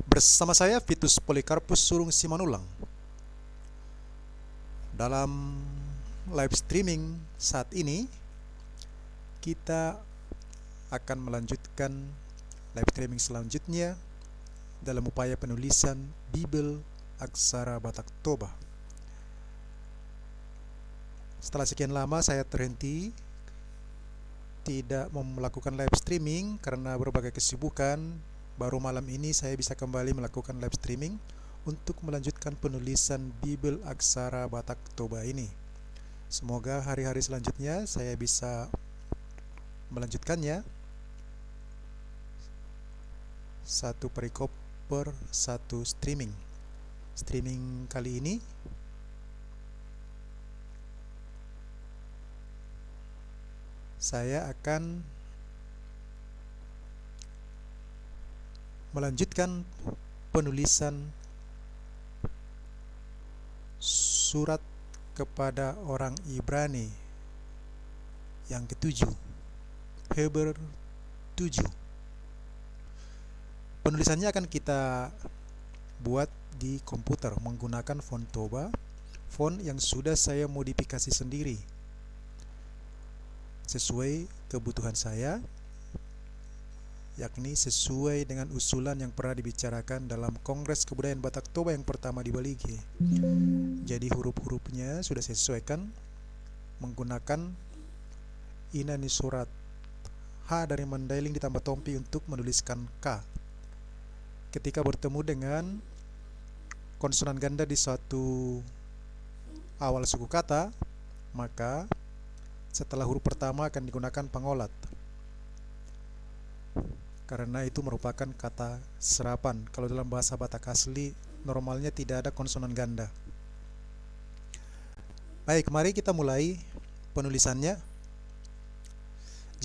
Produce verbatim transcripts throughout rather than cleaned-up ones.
Bersama saya, Vitus Polycarpus Surung Simanullang. Dalam live streaming saat ini, kita akan melanjutkan live streaming selanjutnya dalam upaya penulisan Bibel Aksara Batak Toba. Setelah sekian lama saya terhenti, tidak melakukan live streaming karena berbagai kesibukan, baru malam ini saya bisa kembali melakukan live streaming untuk melanjutkan penulisan Bibel Aksara Batak Toba ini. Semoga hari-hari selanjutnya saya bisa melanjutkannya. Satu perikop per satu streaming. Streaming kali ini saya akan melanjutkan penulisan surat kepada orang Ibrani yang ketujuh, Heber tujuh. Penulisannya akan kita buat di komputer menggunakan font Toba, font yang sudah saya modifikasi sendiri sesuai kebutuhan saya, yakni sesuai dengan usulan yang pernah dibicarakan dalam Kongres Kebudayaan Batak Toba yang pertama di Balige. Jadi, huruf-hurufnya sudah saya sesuaikan menggunakan ina ni surat, H dari Mandailing ditambah tompi untuk menuliskan K. Ketika bertemu dengan konsonan ganda di suatu awal suku kata, maka setelah huruf pertama akan digunakan pangolat, karena itu merupakan kata serapan. Kalau dalam bahasa Batak asli, normalnya tidak ada konsonan ganda. Baik, mari kita mulai penulisannya.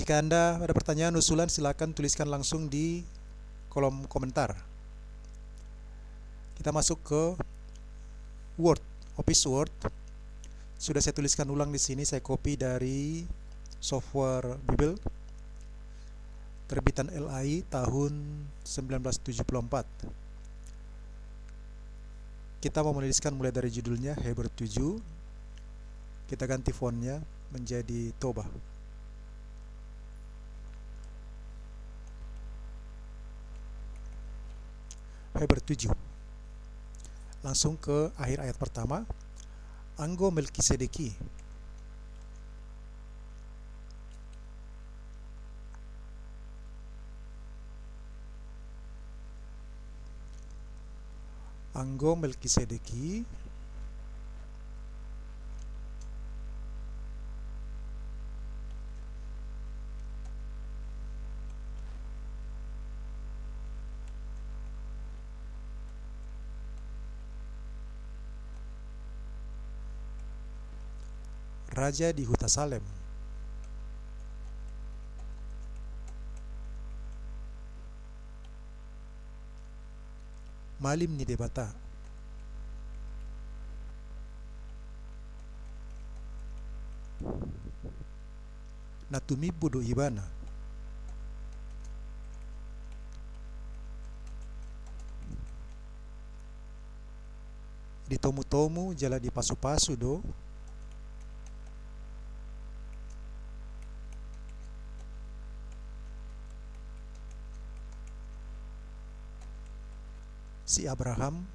Jika Anda ada pertanyaan, usulan, silakan tuliskan langsung di kolom komentar. Kita masuk ke Word, Office Word. Sudah saya tuliskan ulang di sini, saya copy dari software Bibel terbitan L A I tahun sembilan belas tujuh puluh empat. Kita mau menuliskan mulai dari judulnya, Heber tujuh. Kita ganti fontnya menjadi Toba. Heber tujuh. Langsung ke akhir ayat pertama. Anggo Melkisedeki. Anggo Melkisedeki. Raja di huta Salem. Malim ni Debata. Na tumimbo do ibana. Ditomutomu jala dipasupasu do si Abraham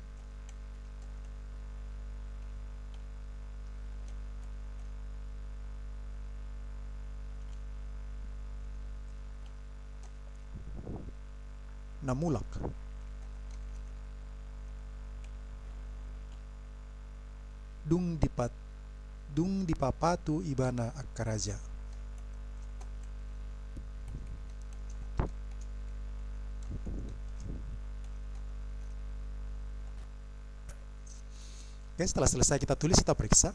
na mulak. Dung dipat-, dung dipapatu ibana angka raja. Oke, setelah selesai kita tulis, kita periksa.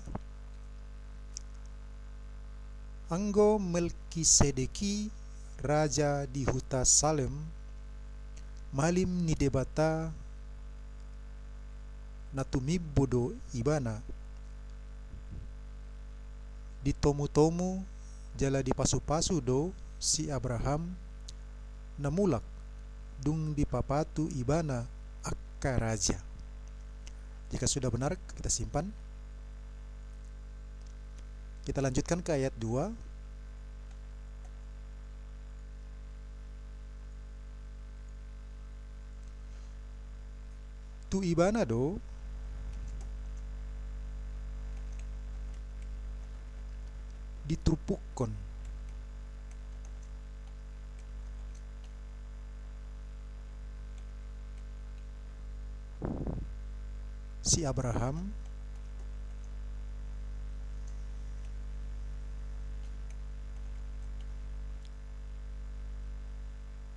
Anggo Melkisedeki, raja di huta Salem, malim ni Debata na tumimbo do ibana. Ditomutomu jala dipasupasu do si Abraham na mulak dung dipapatu ibana angka raja. Jika sudah benar, kita simpan. Kita lanjutkan ke ayat dua. Tu ibana do diturpukkon si Abraham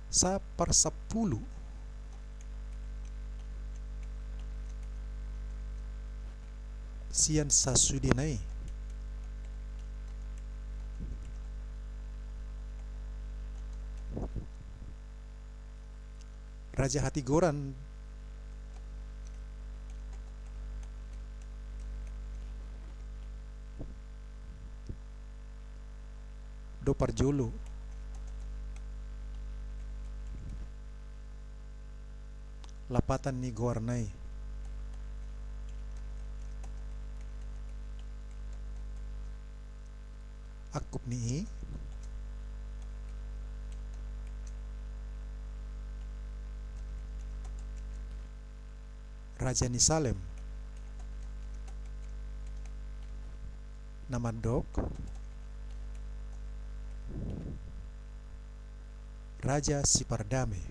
saparsampulu sian sasudena i. Raja hatigoran do parjolo lapatan ni goarna i. Angkup ni i, raja ni Salem, na mandok raja sipardame.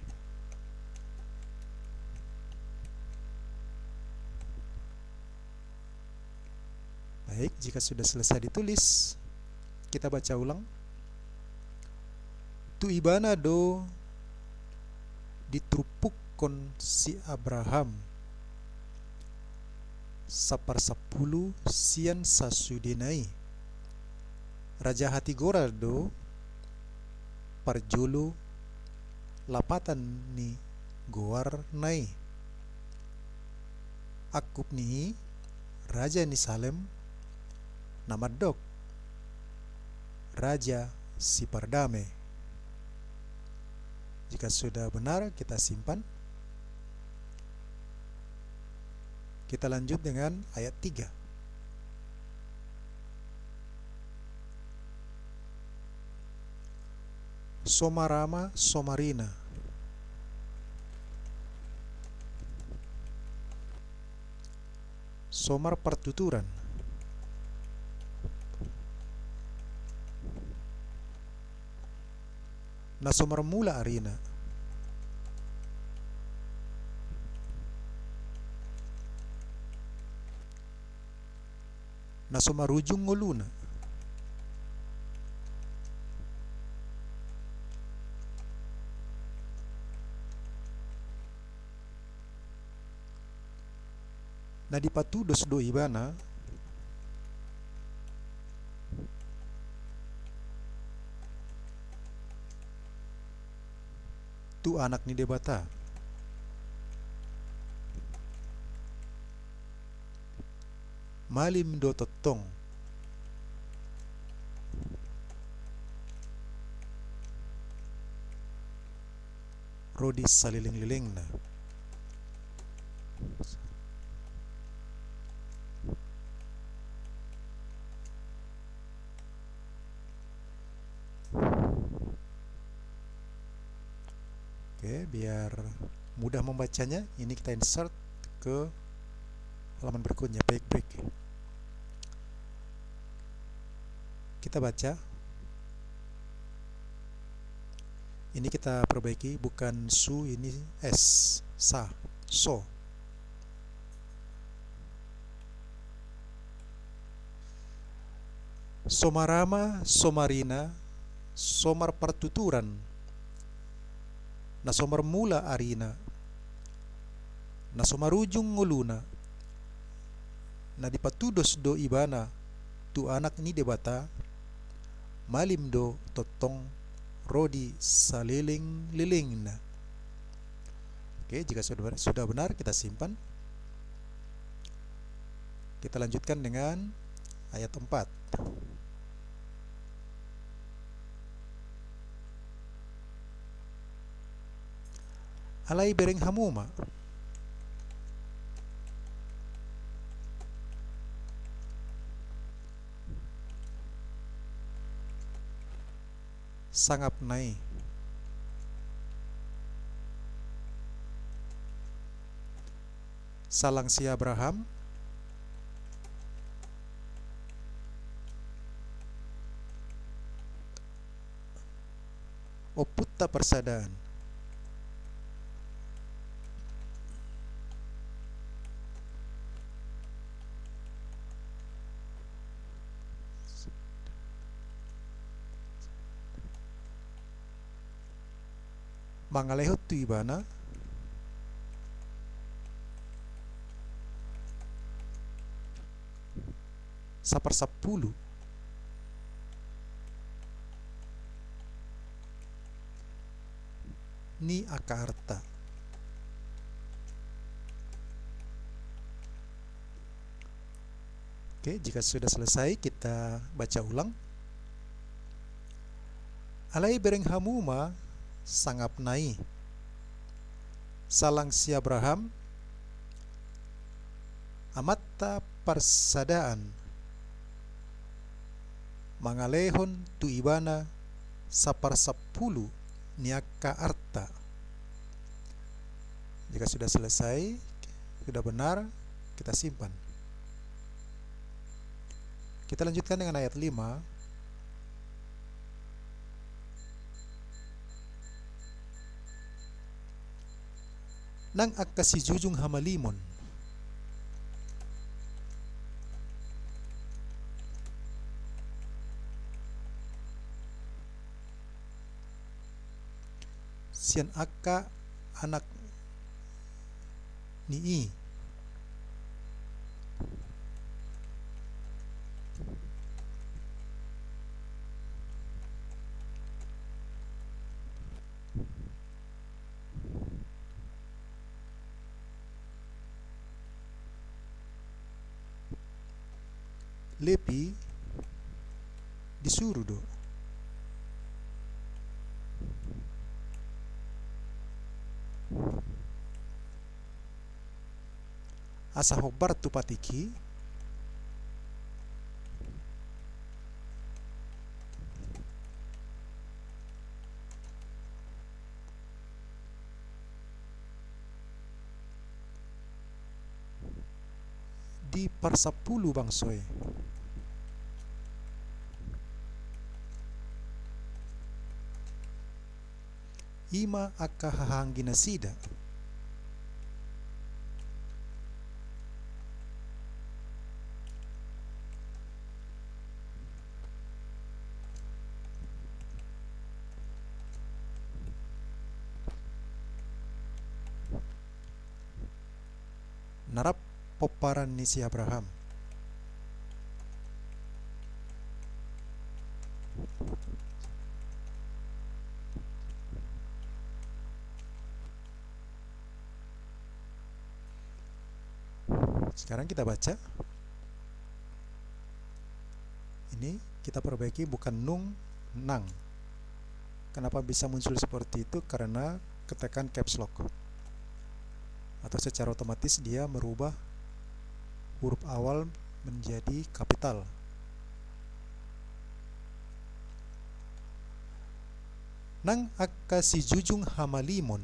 Baik, jika sudah selesai ditulis, kita baca ulang. Tu ibana do diturpukkon si Abraham saparsampulu sian sasudena i. Raja hatigoran do parjolo lapatan ni goarna i. Angkup ni i, raja ni Salem, na mandok raja sipardame. Jika sudah benar, kita simpan. Kita lanjut dengan ayat tiga. So marama, so marina, so marpartuturan, na so marmula arina, na so marujung ngoluna. Na dipatudos do ibana tu Anak ni Debata. Malim do tongtong ro di salelenglelengna. Oke, biar mudah membacanya, ini kita insert ke halaman berikutnya. Baik, baik. Kita baca. Ini kita perbaiki, bukan su, ini s, sa, so. So marama, so marina, so marpartuturan, na so marmula arina, na so marujung ngoluna, na dipatudos do ibana tu Anak ni Debata, malim do tongtong ro di salelenglelengna. Oke, jika sudah, sudah benar, kita simpan. Kita lanjutkan dengan ayat empat. Alai bereng hamu ma sangapna i. Salang si Abraham. Ompunta parsadaan. Mangalehon tu ibana saparsampulu ni angka arta. Oke, jika sudah selesai, kita baca ulang. Alai bereng hamu ma sangapna i. Salang si Abraham, amanta parsadaan, mangalehon tu ibana saparsampulu ni angka arta. Jika sudah selesai, sudah benar, kita simpan. Kita lanjutkan dengan ayat lima. Nang angka sijujung hamalimon. Sian angka anak ni i. Lepi disuru do asa hombar tu patik i. Di parsampulu bangso i. I ma angka hahaanggi nasida. Na rap pomparan ni si Abraham. Sekarang kita baca. Ini kita perbaiki, bukan nung, nang. Kenapa bisa muncul seperti itu? Karena ketekan caps lock. Atau secara otomatis dia merubah huruf awal menjadi kapital. Nang angka sijujung hamalimon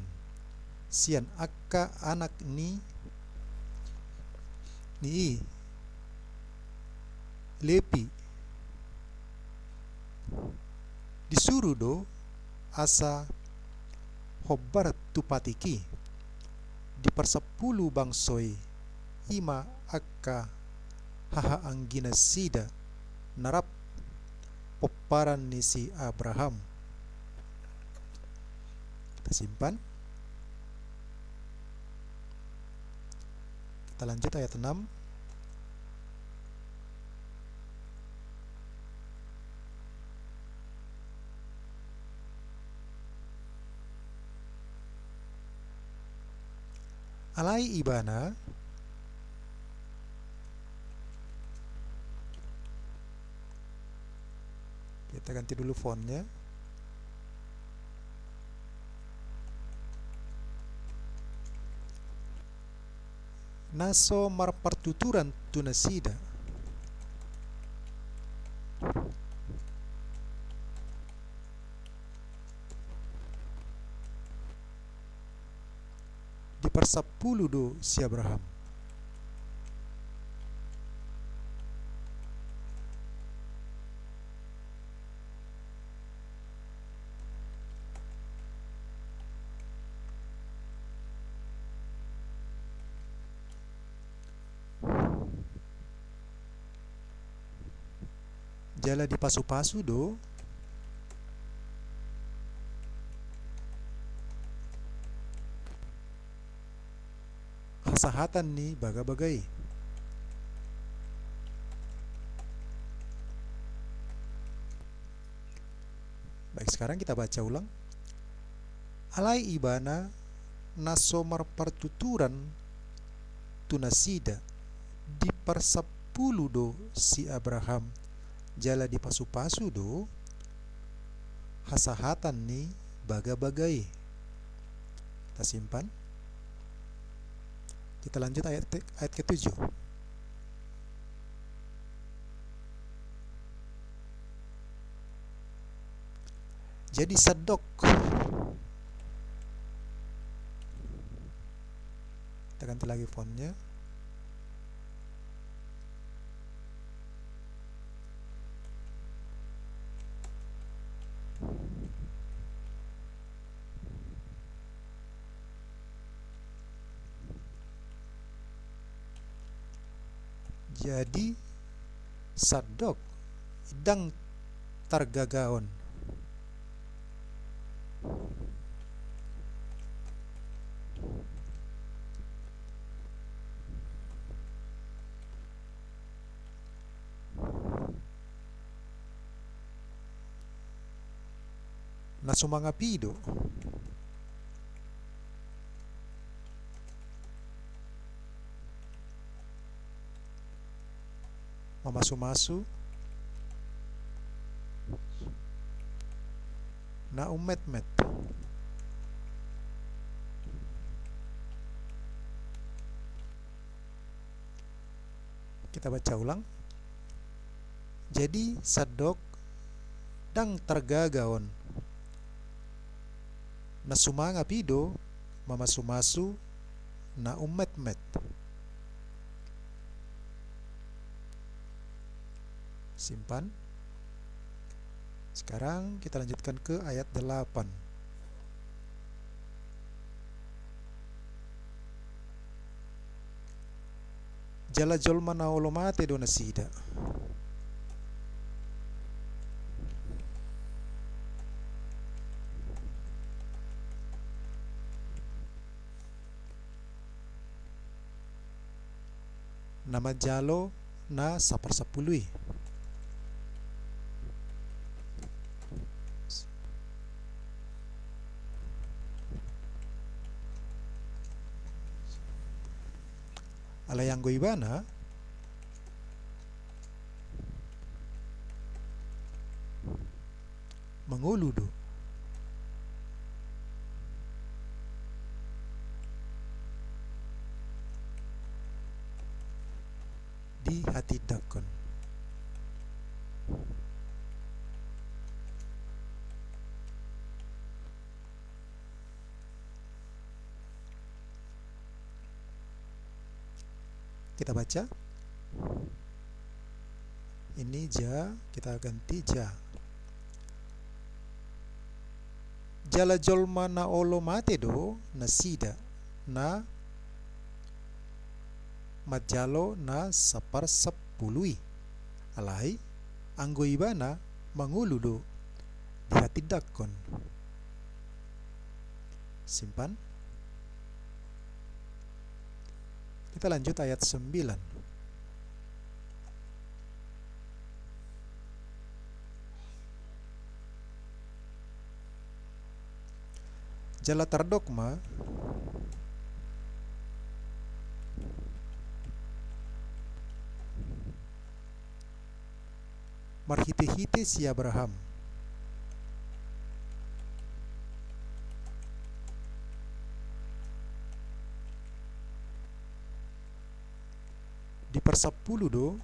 sian angka anak ni, ni i, Lepi, disuru do asa hombar tu patik i. Di parsampulu bangso i, i ma angka hahaanggi nasida na rap pomparan ni si Abraham. Kita simpan. Kita lanjut ayat enam. Alai ibana, kita ganti dulu fontnya. Na so marpartuturan tu nasida. Diparsampulu do si Abraham. Jala dipasupasu do hasahatan ni bagabaga i. Baik, sekarang kita baca ulang. Alai ibana na so marpartuturan tu nasida, diparsampulu do si Abraham, jala dipasupasu do hasahatan ni bagabaga i. Kita simpan. Kita lanjut ayat, ayat ketujuh. Jadi sandok. Kita ganti lagi fontnya. Jadi sandok ndang targagaon. Na sumangapi do. Mamasumasu na ummetmet. Kita baca ulang. Jadi sandok ndang targagaon. Na sumangapi do mamasumasu na ummetmet. Simpan. Sekarang kita lanjutkan ke ayat delapan. Jala jolma na olo mate do nasida. Na manjalo na saparsampulu i. Alai anggo ibana mangolu do di hatindangkon. Kita baca. Ini ja, kita ganti ja. Jala jolma na olo mate do nasida na manjalo na saparsampulu i. Alai anggo ibana mangolu do di hatindangkon. Simpan. Kita lanjut ayat sembilan. Jala tardok ma marhitehite si Abraham. Di parsampulu do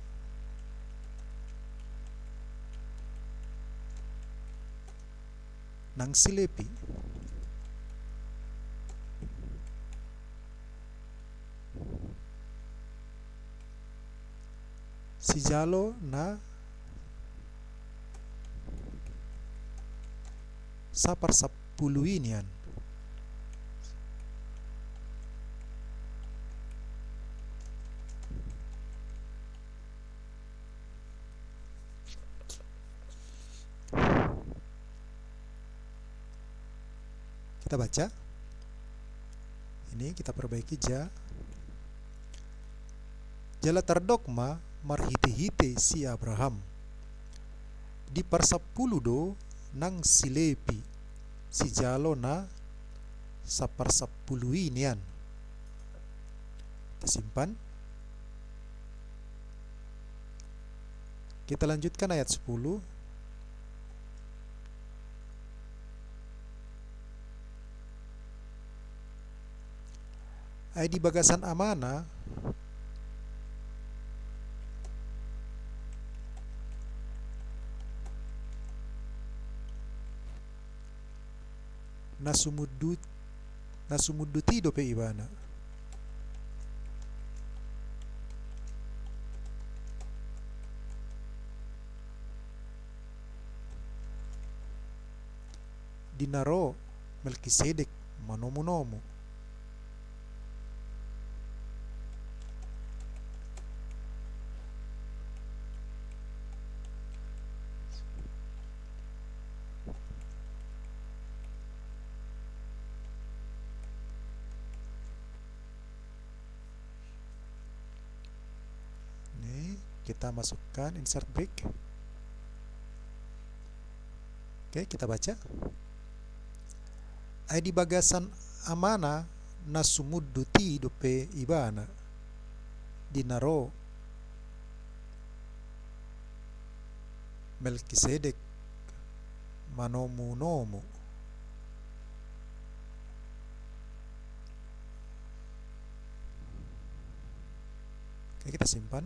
nang si Lepi. Sijalo na saparsampulu i nian. Kita baca. Ini kita perbaiki ja. Jala tardok ma marhitehite si Abraham. Diparsampulu do nang si Lepi, sijalo na saparsampulu i nian. Kita simpan. Kita lanjutkan ayat sepuluh. Ai di bagasan amana na sumundut, na sumundut i dope ibana. Di na ro Melkisedek manomunomu. Ini kita masukkan insert break. Oke, kita baca. Ai di bagasan amana na sumundut i dope ibana, di na ro Melkisedek manomunomu. Oke, kita simpan.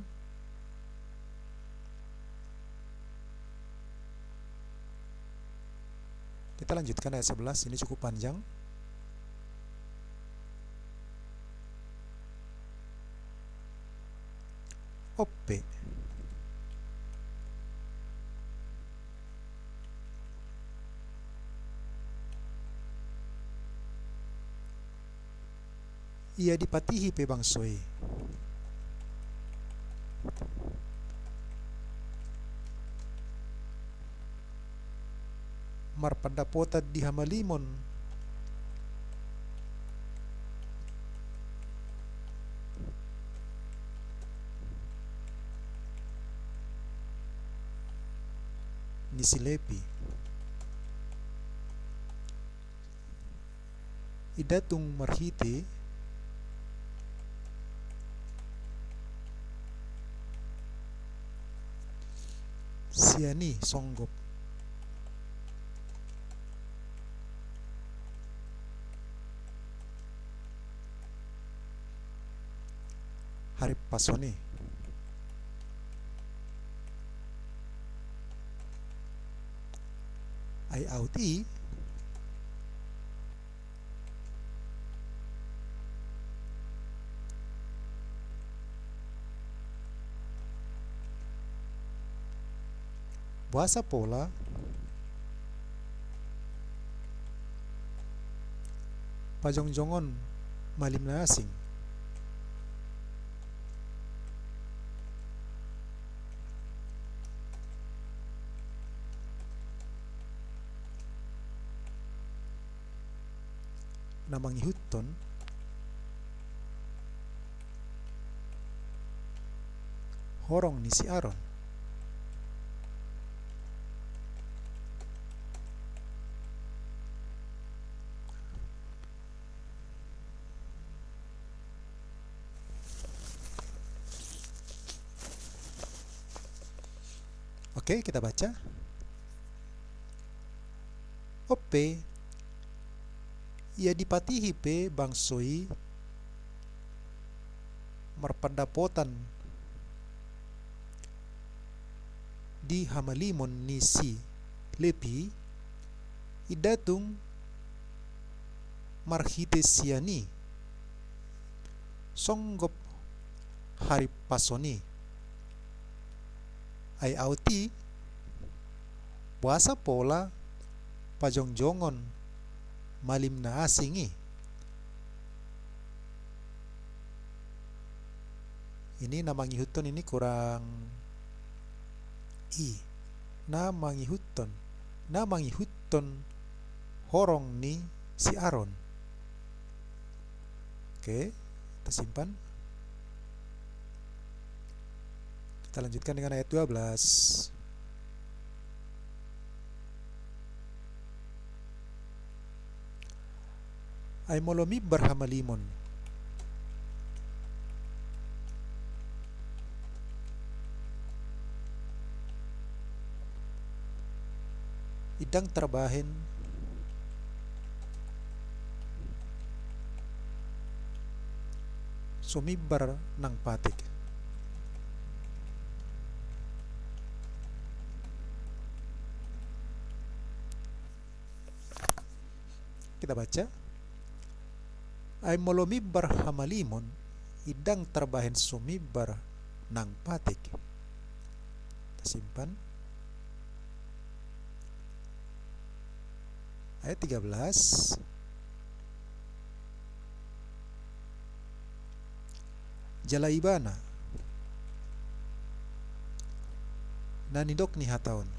Kita lanjutkan ayat sebelas, ini cukup panjang. Ope. Ia dipatihi pe bangso i. Marpandapotan di hamalimon ni si Lepi. Inda tung marhite sian i songgop. Harimpason i. Ai aut i. Boasa pola pajongjongon malim na asing? Na mangihuthon horong ni si Aron. Oke, kita baca. Ope, ia dipatihi pe bangso i marpandapotan di hamalimon ni si Lepi, inda tung marhite sian i songgop harimpason i. Ai aut i, boasa pola pajongjongon malim na asing i? Ini na mangihuthon ini kurang i. Na mangihuthon, na mangihuthon horong ni si Aron. Oke, kita simpan. Kita lanjutkan dengan ayat dua belas. Ai molo mimbar hamalimon, ndang tarbahen so mimbar nang patik. Kita baca. Ai molo mimbar hamalimon, ndang tarbahen so mimbar nang patik. Kita simpan. Ayat tiga belas. Jala ibana na nidok ni hata on,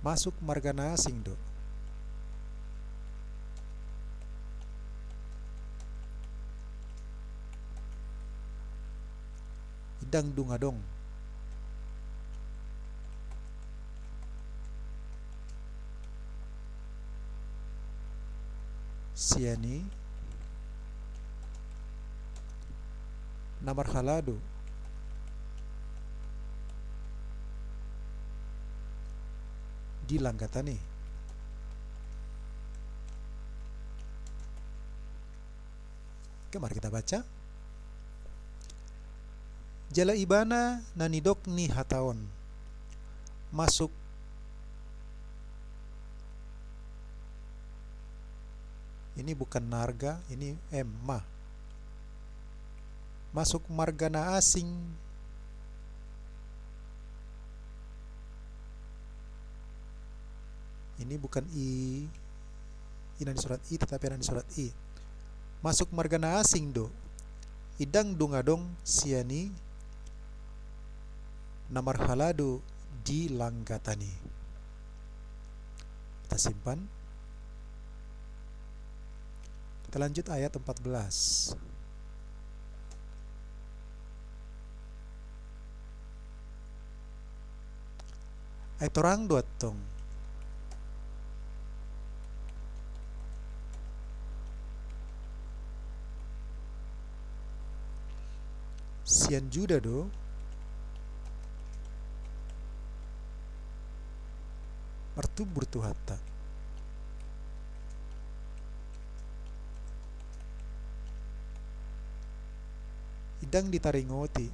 masuk marga na asing do. Ndang dung adong sian i na marhalado di langgatan i. Oke, mari kita baca. Jala ibana na nidok ni hata on, masuk. Ini bukan narga, ini em, ma. Masuk marga na asing. Ini bukan i, i na disurat i, tetapi na disurat i. Masuk marga na asing do, ndang dung adong sian i na marhalado di langgatan i. Kita simpan. Kita lanjut ayat empat belas. Ai torang do antong sian Juda do martumbur Tuhanta. Ndang ditaringoti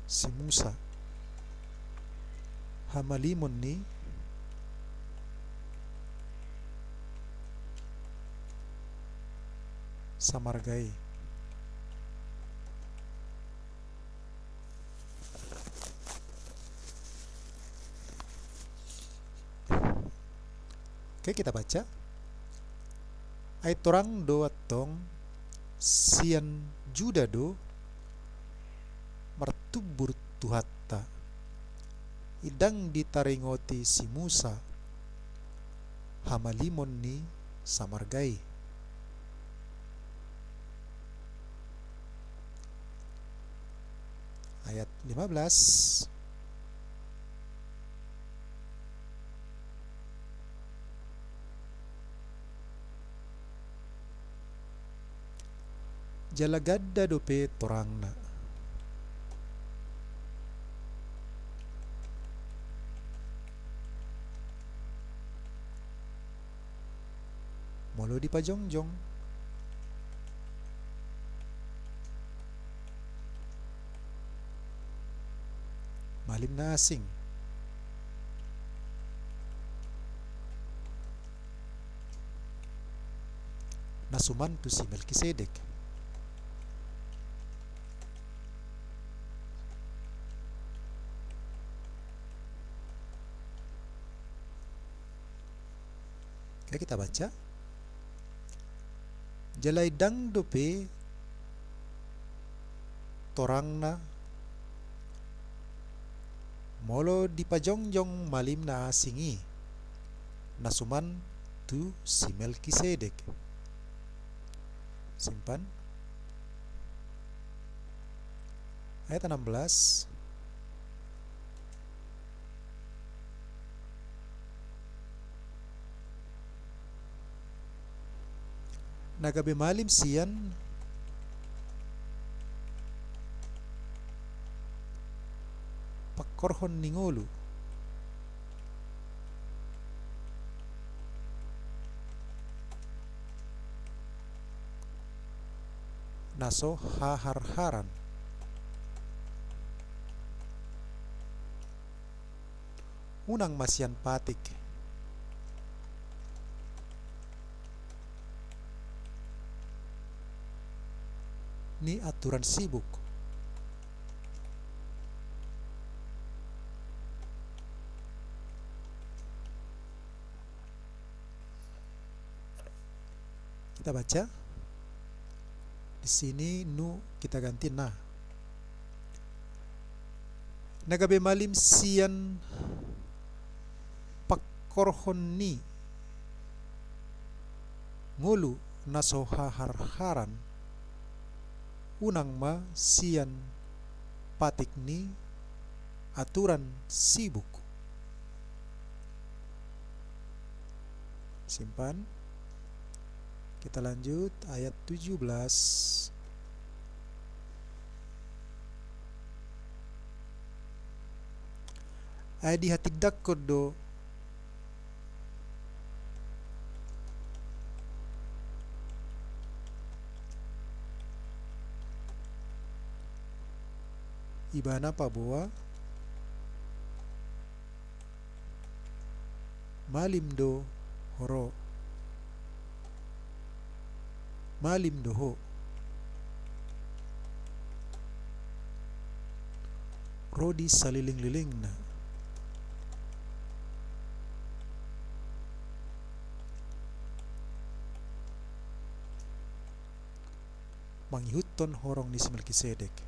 si Musa hamalimon ni samarga i. Oke, kita baca. Ai torang do antong sian Juda do martumbur Tuhanta. Ndang ditaringoti si Musa hamalimon ni samarga i. Ayat lima belas. Jala ganda dope torangna. Molo dipajongjong, malim na asing. Na suman tu si Melkisedek. Oke, kita baca. Jala i ndang dope torangna molo dipajongjong malim na asing i, na suman tu si Melkisedek. Simpan. Ayat enam belas. Na gabe malim sian pangkorhon ni ngolu. Na so haharharan. Unang ma sian patik ni aturan sibuk. Kita baca. Di sini nu kita ganti na. Na gabe malim sian pangkorhon ni ngolu na so haharharan, unang ma sian patik ni aturan sibuk. Simpan. Kita lanjut ayat tujuh belas. Ai dihatindangkon do ibana paboa malim do ho ro. Malim do ho. Ro di salelenglelengna. Mangihuthon horong ni si Melkisedek.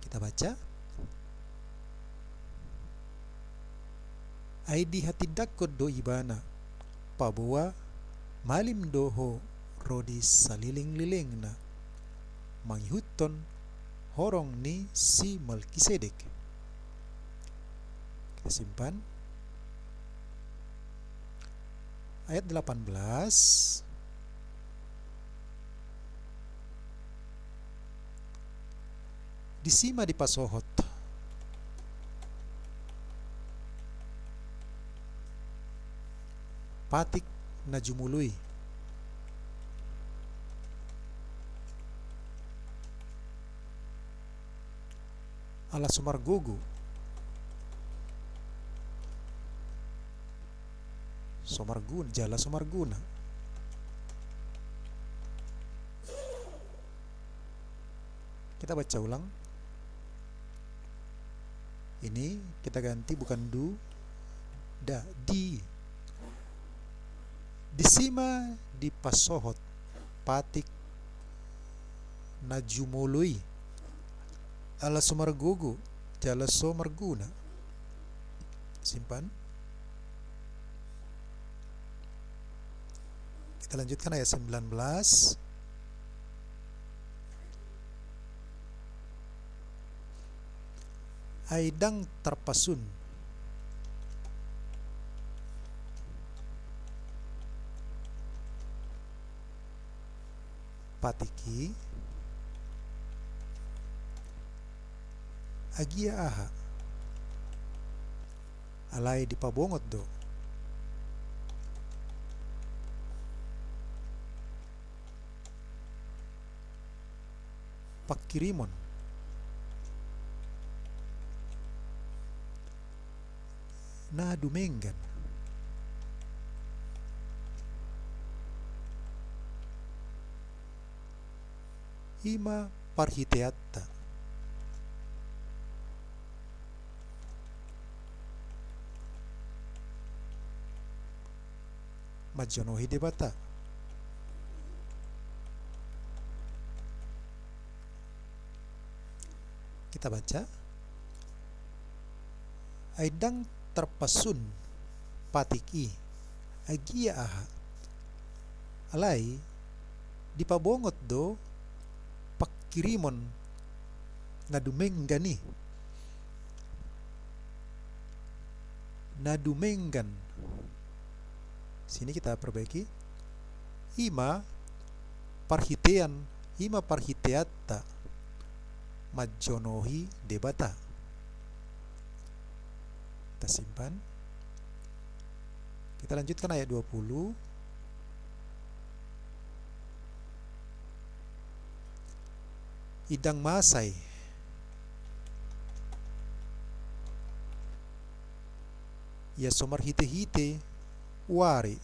Kita baca. Ai dihatindangkon do ibana, paboa malim do ho ro di salelenglelengna, mangihuthon horong ni si Melkisedek. Kita simpan. Ayat delapan belas. Disi ma dipasohot patik na jumolo i. Ala so margogo. So margun-, jala so marguna. Kita baca ulang. Ini kita ganti bukan du, da, di. Disi ma dipasohot patik na jumolo i. Ala so margogo, jala so marguna. Simpan. Kita lanjutkan ayat sembilan belas. Ai ndang tarpasun. patik i, agia aha? Alai dipabongot do pangkirimon na dumenggan. I ma parhiteanta manjonohi Debata. Kita baca. Ai ndang tarpasun patik i, agia aha? Alai dipabongot do pangkirimon na dumenggan i. Na dumenggan. Sini kita perbaiki. I ma parhitean, i ma parhiteanta manjonohi Debata. Kita simpan. Kita lanjutkan ayat dua puluh. I ndang masa i, ia so marhitehite uari.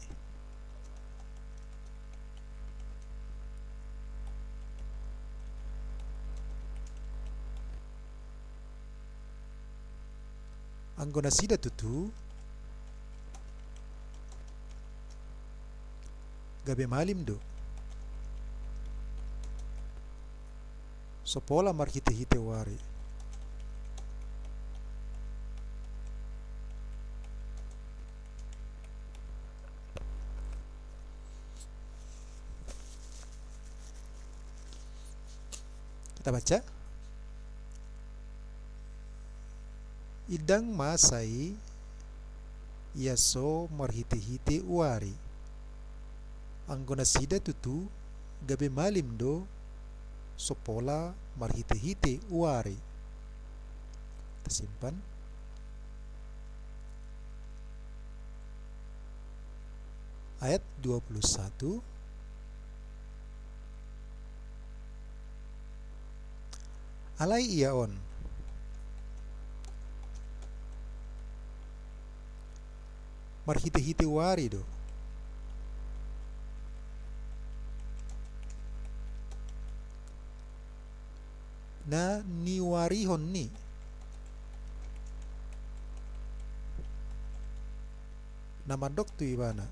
Anggo nasida tutu gabe malim do. So pola marhitehite uari. Kita baca. I ndang masa i, ia so marhitehite uari. Anggo nasida tutu gabe malim do, so pola marhitehite uari. Kita simpan. Ayat dua puluh satu. Alai ia on marhitehite uari do na niuarihon ni na mandok tu ibana.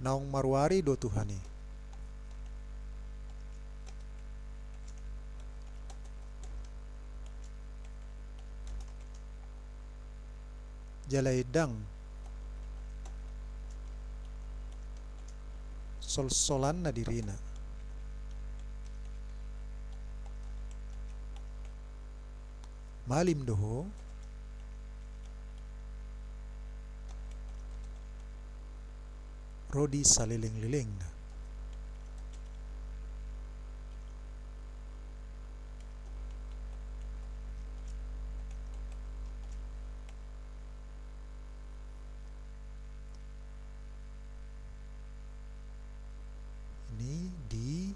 Naung maruari do Tuhan i. Jala i ndang solsolanna dirina. Malim do ho ro di salelenglelengna. Ini di,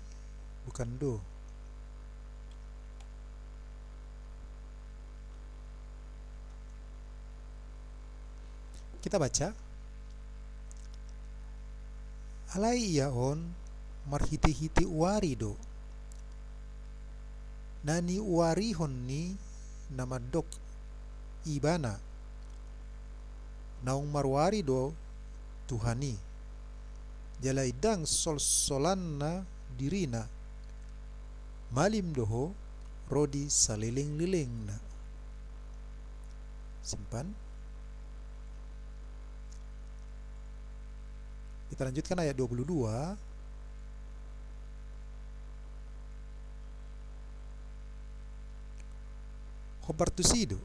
bukan do. Kita baca. Alai ia on marhitehite uari do na niuarihon ni na mandok ibana. Naung maruari do Tuhan i. Jala i ndang solsolanna dirina. Malim do ho ro di salelenglelengna. Simpan. Kita lanjutkan ayat dua puluh dua. Hombar tusi do.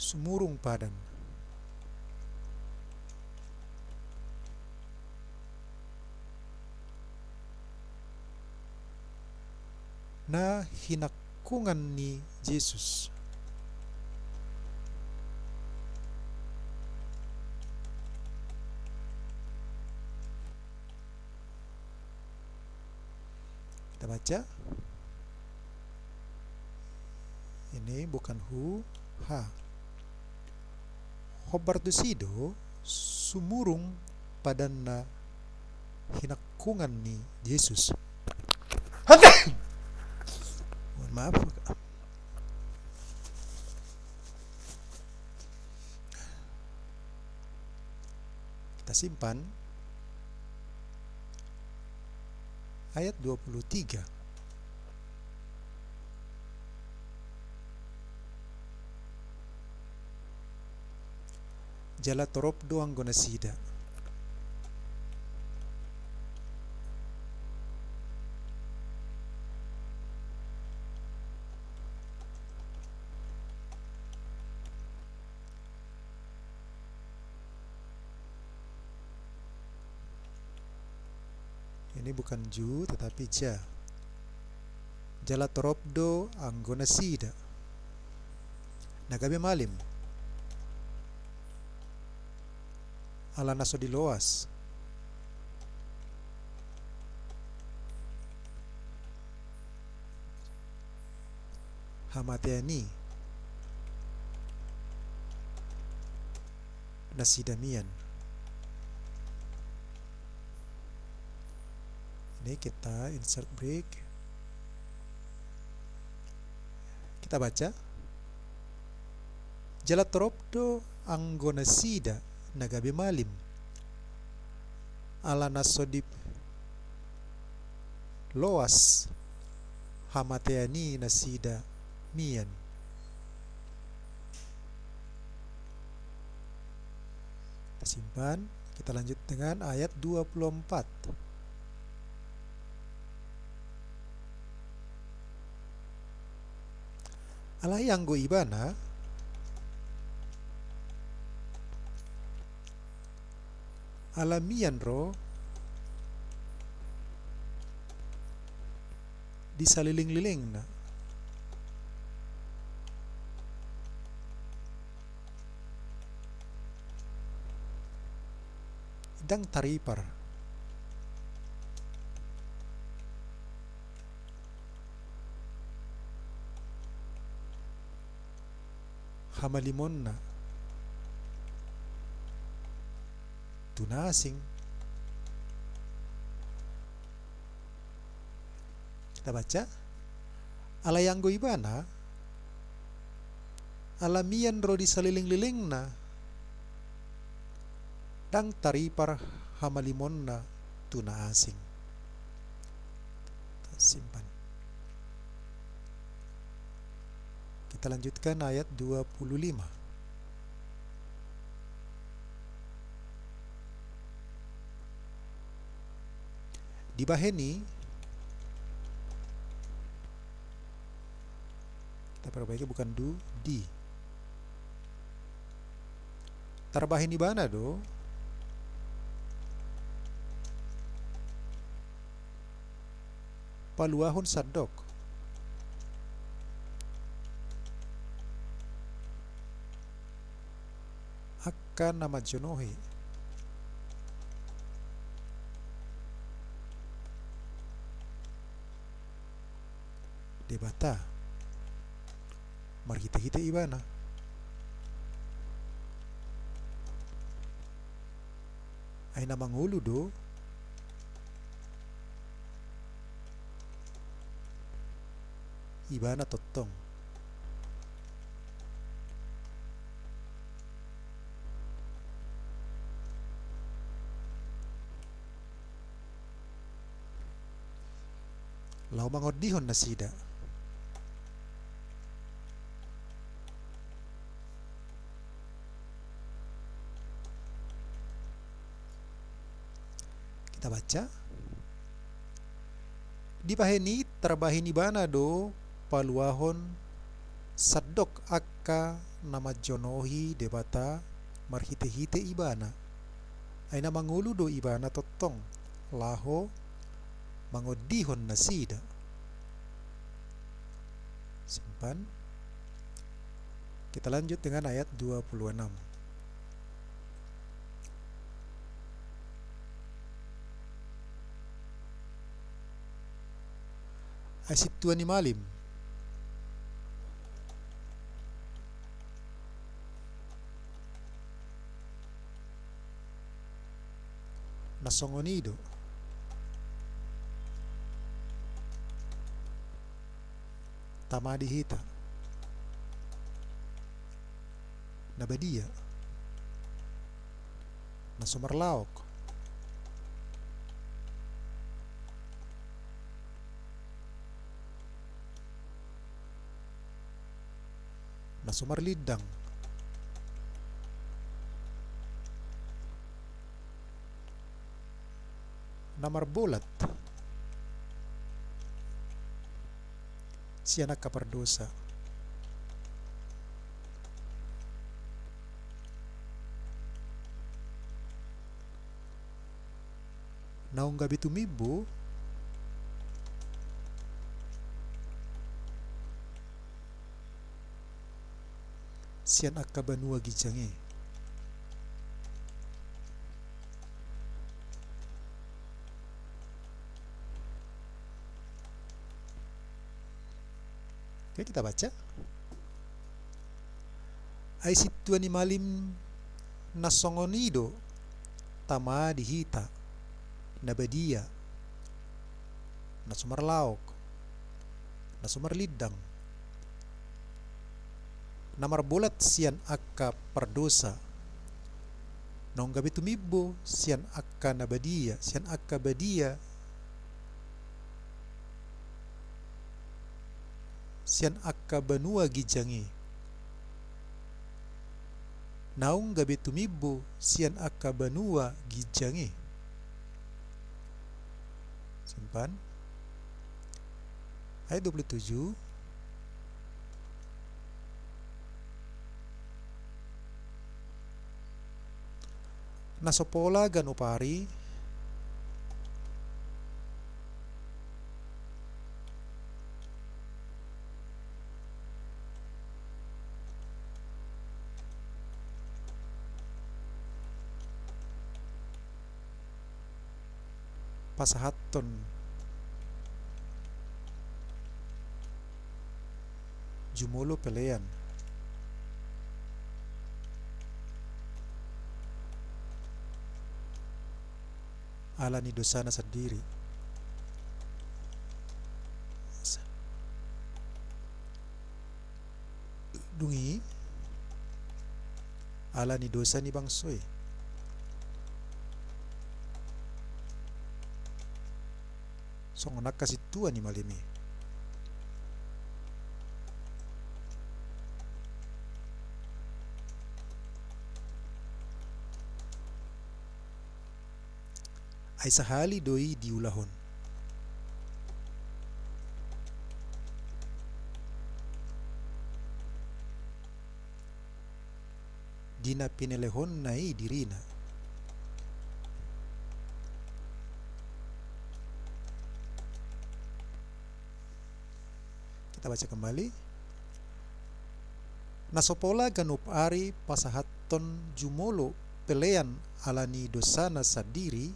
sumurung padan na hinangkungan ni Jesus. Kita baca. Ini bukan hu, ha. Hombar tusi do sumurung padan na hinangkungan ni Jesus. Mohon maaf. Kita simpan ayat dua puluh tiga. Jala torop do anggo nasida. Ini bukan ju, tetapi ja. Jala torop do anggo nasida na gabe malim, ala na so diloas hamatean i nasida mian. Ini kita insert break. Kita baca. Jala torop do anggo nasida na gabe malim, ala na so diloas hamatean i nasida mian. Kita simpan, kita lanjut dengan ayat dua puluh empat. Alai anggo ibana, ala mian ro di salelenglelengna, ndang taripar hamalimonna tu na asing. Kita baca. Alai anggo ibana, ala mian ro di salelenglelengna, ndang taripar hamalimonna tu na asing. Simpan. Kita lanjutkan ayat dua puluh lima. Dibahen i, kita perbaiki, bukan du, di. Tarbahen ibana do paluahon sandok angka na manjonohi Debata marhitehite ibana. Ai na mangolu do ibana tongtong. Laho mangondihon nasida. Kita baca. Dibahen i tarbahen ibana do paluahon sandok angka na manjonohi Debata marhitehite ibana. Ai na mangolu do ibana tongtong laho mangondihon nasida. Simpan. Kita lanjut dengan ayat dua puluh enam. Ai sintua ni malim na songon i do tama di hita na badia, na so marlaok, na so marlindang, na marbolat sian angka pardosa. Naung gabe tumimbo sian angka banua ginjang i. Oke, kita baca. Ai sintua ni malim na songon i do tama di hita na badia, na so marlaok, na so marlindang, na marbolat sian angka pardosa, naung gabe tumimbo sian angka na badia, sian angka badia, sian angka banua ginjang i. Naung gabe tumimbo sian angka banua ginjang i. Simpan. Ayat dua puluh tujuh. Na so pola ganup ari pasahathon jumolo pelean ala ni dosana sandiri. Dung i ala ni dosa ni bangso i. Songon angka sintua ni malim i. Ai sahali do i diulahon. Di na pinelehonna i dirina. Kita baca kembali. Na so pola ganup ari pasahathon jumolo pelean ala ni dosana sandiri.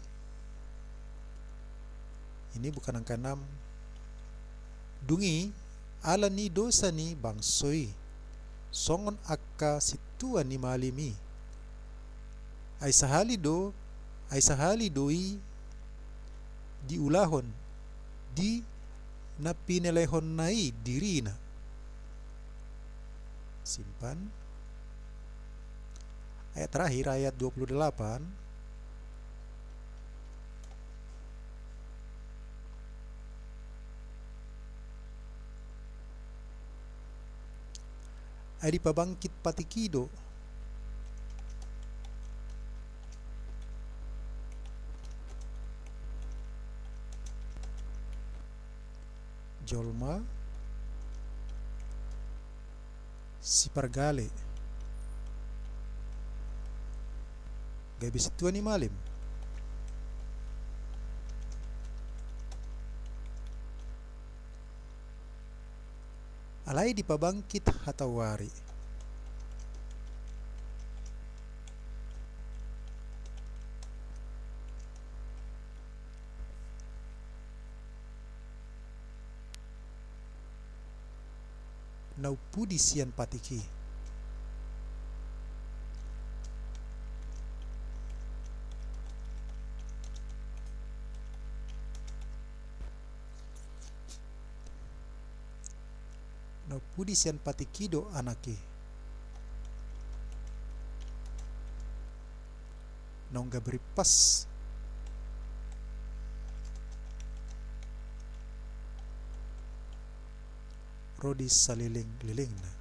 Ini bukan angka enam. Dung i ala ni dosa ni bangso i, songon angka sintua ni malim i. Ai sahali do, ai sahali do i diulahon di na pinelehonna i dirina. Simpan. Ayat terakhir, ayat dua puluh delapan. Ai dipabangkit patik i do jolma. Sipargale. gabe sintua ni malim. Alai dipabangkit hata uari. Na umpudi sian patik i. Na umpudi sian patik i do anak i. Naung gabe rimpas ro di saleleng-lelengna.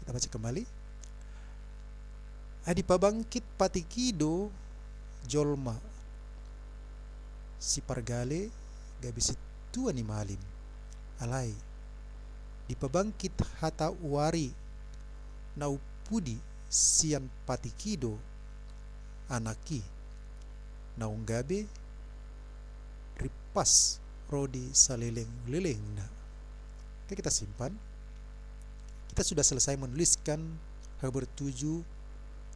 Kita baca kembali. Ai dipabangkit patik i do jolma sipargale gabe sintua ni malim. Alai dipabangkit hata uari na umpudi sian patik i do anak i, naung gabe rimpas ro di saleleng-lelengna. Oke, kita simpan. Kita sudah selesai menuliskan Habar tujuh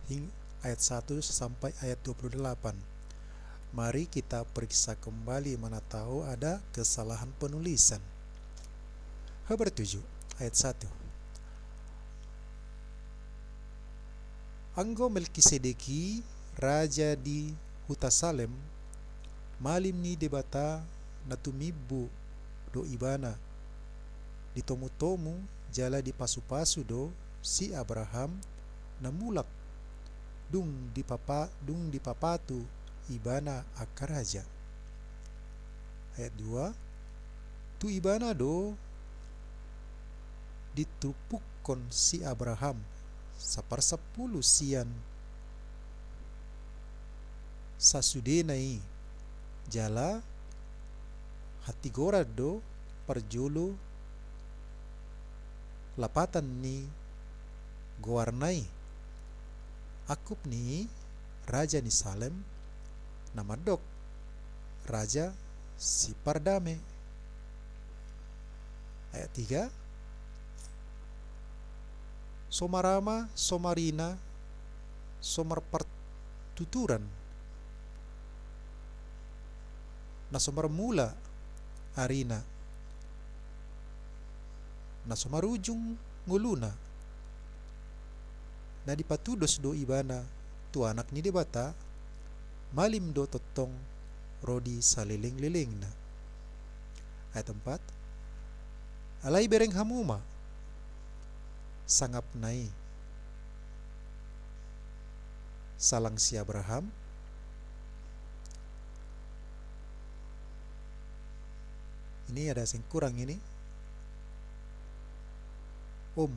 hing-, ayat satu sampai ayat dua puluh delapan. Mari kita periksa kembali mana tahu ada kesalahan penulisan. Habar tujuh ayat satu. Anggo Melkisedek i raja di huta Salem, malim ni Debata na tumimbo do ibana, ditomutomu jala dipasupasu do si Abraham na mulak, dung dipapa-, dung dipapatu ibana angka raja. Ayat dua. Tu ibana do diturpukkon si Abraham saparsampulu sian sasudena i, jala hatigoran do parjolo lapatan ni goarna i. Angkup ni raja ni Salem na mandok raja sipardame. Ayat tiga. So marama, so marina, so marpartuturan, na so marmula arina, na so marujung ngoluna, na dipatudos do ibana tu Anak ni Debata, malim do tongtong ro di saleleng-lelengna. Ayat empat. Alai bereng hamu ma sangapna i, salang si Abraham. Ini ada sing kurang ini. Om,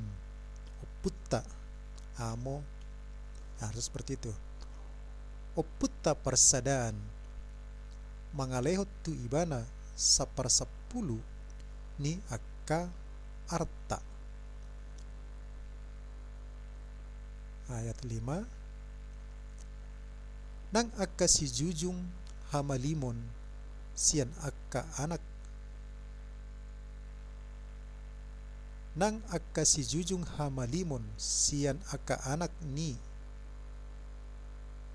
ompunta, amo, harus seperti itu. Ompunta parsadaan mangalehon tu ibana saparsampulu ni angka arta. Ayat lima. Nang angka sijujung hamalimon sian angka anak, nang angka sijujung hamalimon sian angka anak ni,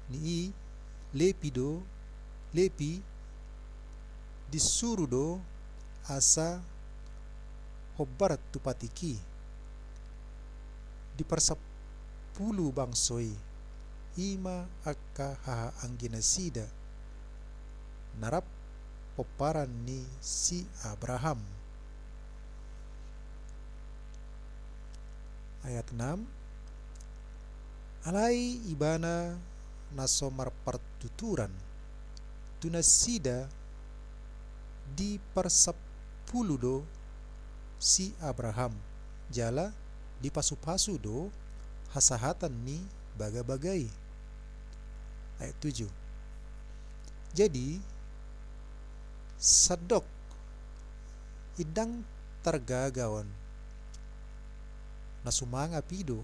ni i, Lepi do, Lepi, disuru do asa hombar tu patik i. Diparsampulu bangso i, i ma angka hahaanggi nasida na rap pomparan ni si Abraham. Ayat enam. Alai ibana na so marpartuturan, tu nasida diparsampulu do si Abraham, jala dipasupasu do hasahatan ni bagabaga i. Ayat tujuh. Jadi, Sandok, i ndang targaga on, na sumangap i do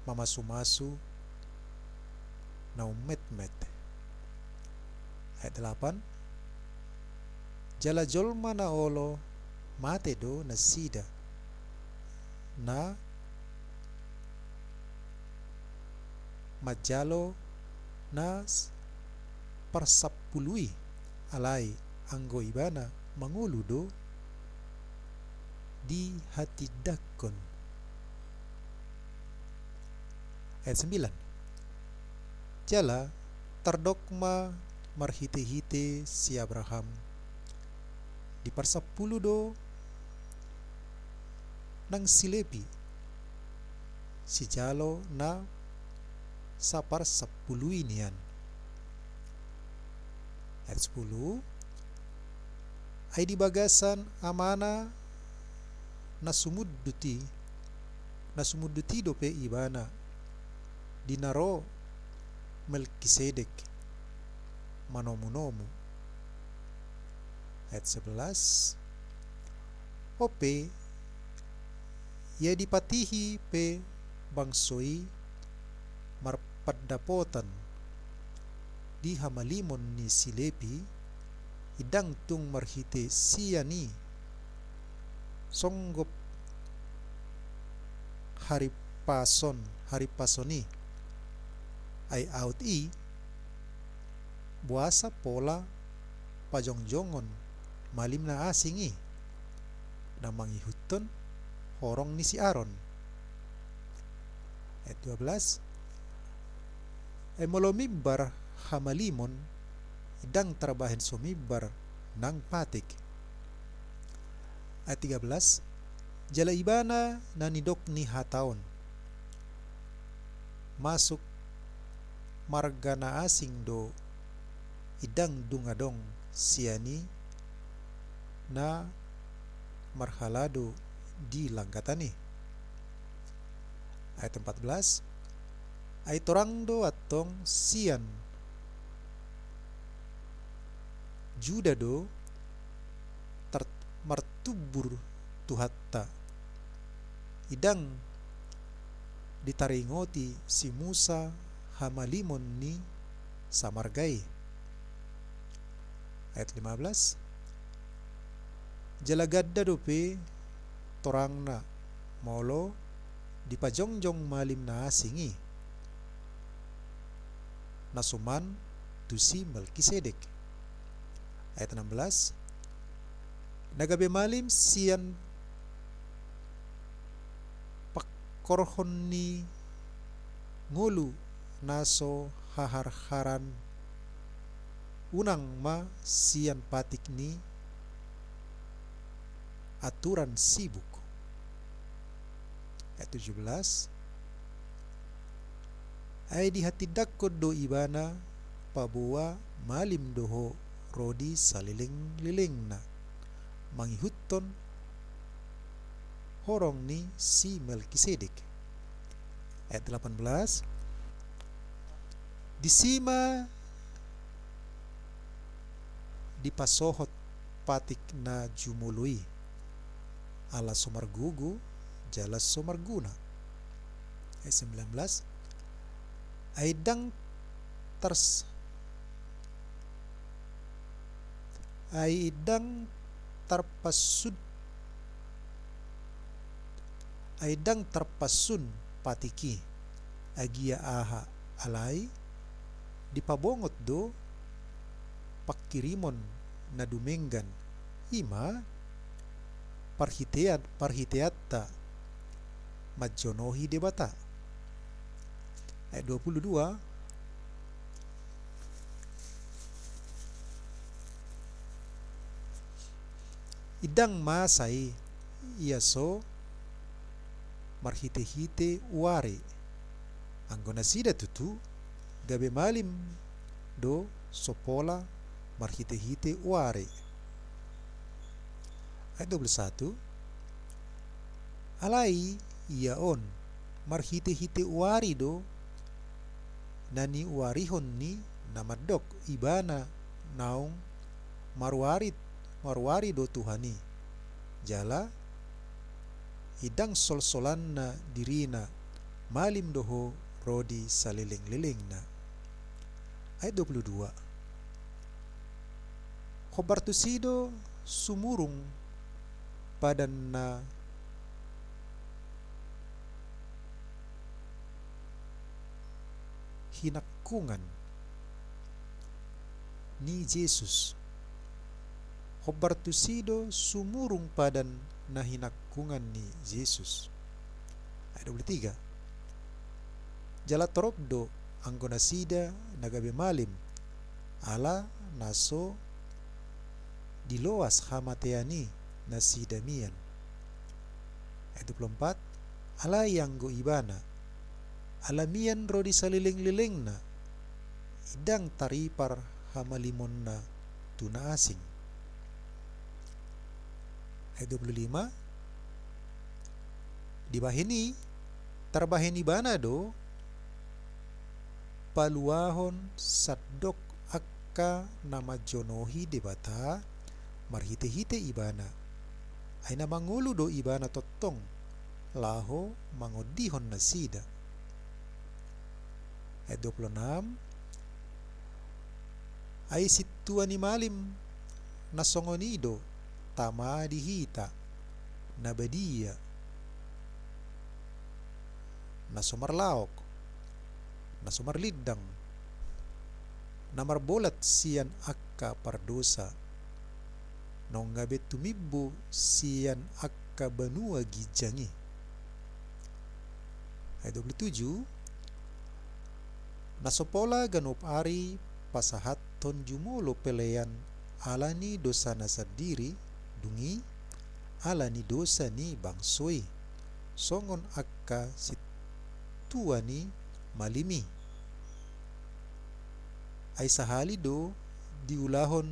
mamasumasu na ummetmet. Ayat delapan. Jala jolma na olo mate do nasida, na manjalo na s-, parsampulu i, alai anggo ibana mangolu do dihatindangkon. Ayat sembilan. Jala tardok ma marhitehite si Abraham, diparsampulu do nang si Lepi, sijalo na saparsampului nian. Ayat sepuluh. Ai di bagasan amana na sumundut i, na sumundut i dope ibana di na ro Melkisedek manomunomu. Ayat sebelas. On pe, ia dipatihi pe bangso i marpandapotan di hamalimon ni si Lepi, i ndang tung marhite sian i songgop harimpason, harimpason i. Ai aut i boasa pola pajongjongon malim na asing i, na mangihuthon horong ni si Aron. Ayat dua belas. Ai molo mimbar hamalimon, i ndang tarbahen so mimbar nang patik. Ayat tiga belas. Jala ibana na nidok ni hata on, masuk marga na asing do, i ndang dung adong sian i na marhalado di langgatan i. Ayat empat belas. Ai torang do antong sian Juda do tar-, martumbur Tuhanta, i ndang ditaringoti si Musa hamalimon ni samarga i. Ayat lima belas. Jala ganda dope torangna molo dipajongjong malim na asing i, na suman tu si Melkisedek. Ayat enam belas. Na gabe malim sian pangkorhon ni ngolu na so haharharan, unang ma sian patik ni aturan sibuk. Ayat tujuh belas. Ai dihatindangkon do ibana paboa malim do ho ro di salelenglelengna, mangihuthon horong ni si Melkisedek. Ayat delapan belas. Disi ma dipasohot patik na jumolo i, ala so margogo jala so marguna. Ayat sembilan belas. Ai ndang tars-, ai ndang tarpasud, ai ndang tarpasun patik i, agia aha alai dipabongot do pangkirimon na dumenggan, i ma parhitean-, parhiteanta manjonohi Debata. Ayat dua puluh dua. I ndang masa i, ia so marhitehite uari. Anggo nasida tutu gabe malim do so pola marhitehite uari. Ayat dua puluh satu. Alai ia on marhitehite uari do na niuarihon ni na mandok, ibana naung maruari maruari do Tuhan i, jala i ndang solsolanna dirina, malim do ho ro di salelenglelengna. Ayat dua puluh dua. Hombar tusi do sumurung padan na hinangkungan ni Jesus. Hombar tusi do sumurung padan na hinangkungan ni Jesus. Ayat dua puluh tiga. Jala torop do anggo nasida na gabe malim, ala na so diloas hamatean i nasida mian. Ayat dua puluh empat. Alai anggo ibana, ala mian ro di salelenglelengna, i ndang taripar hamalimonna tu na asing. Ayat dua puluh lima. Dibahen i, tarbahen ibana do paluahon sandok angka na manjonohi Debata marhitehite ibana. Ai na mangolu do ibana tongtong laho mangondihon nasida. Ayat dua puluh enam. Ai sintua ni malim na songon i do tama di hita, na badia, na so marlaok, na so marlindang, na marbolat sian angka pardosa, naung gabe tumimbo sian angka banua ginjang i. Ayat dua puluh tujuh. Na so pola ganup ari pasahathon jumolo pelean ala ni dosana sandiri, dung i ala ni dosa ni bangso i, songon angka sintua ni malim i. Ai sahali do diulahon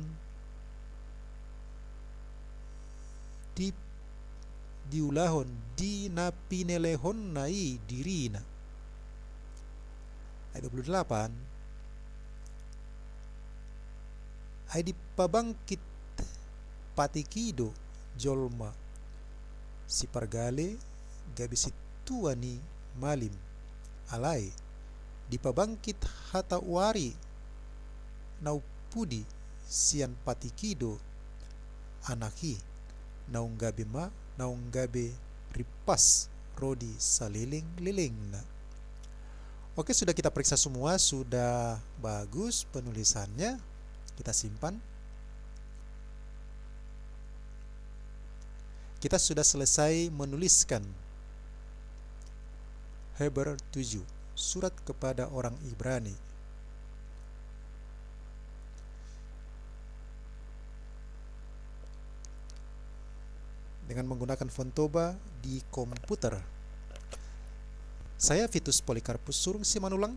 di, diulahon di na pinelehonna i dirina. Ayat dua puluh delapan. Ai dipabangkit patik i do jolma sipargale gabe sintua ni malim. Alai dipabangkit hata uari na umpudi sian patik i do Anak i, naung gabe ma, naung gabe rimpas ro di salelenglelengna. Oke, sudah kita periksa semua, sudah bagus penulisannya. Kita simpan. Kita sudah selesai menuliskan Heber tujuh, surat kepada orang Ibrani. Dengan menggunakan font Toba di komputer. Saya Vitus Polikarpus Surung Simanulang,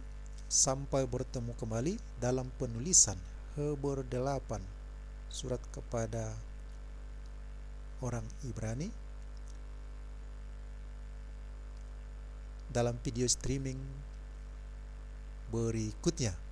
sampai bertemu kembali dalam penulisan Heber delapan, surat kepada orang Ibrani, dalam video streaming berikutnya.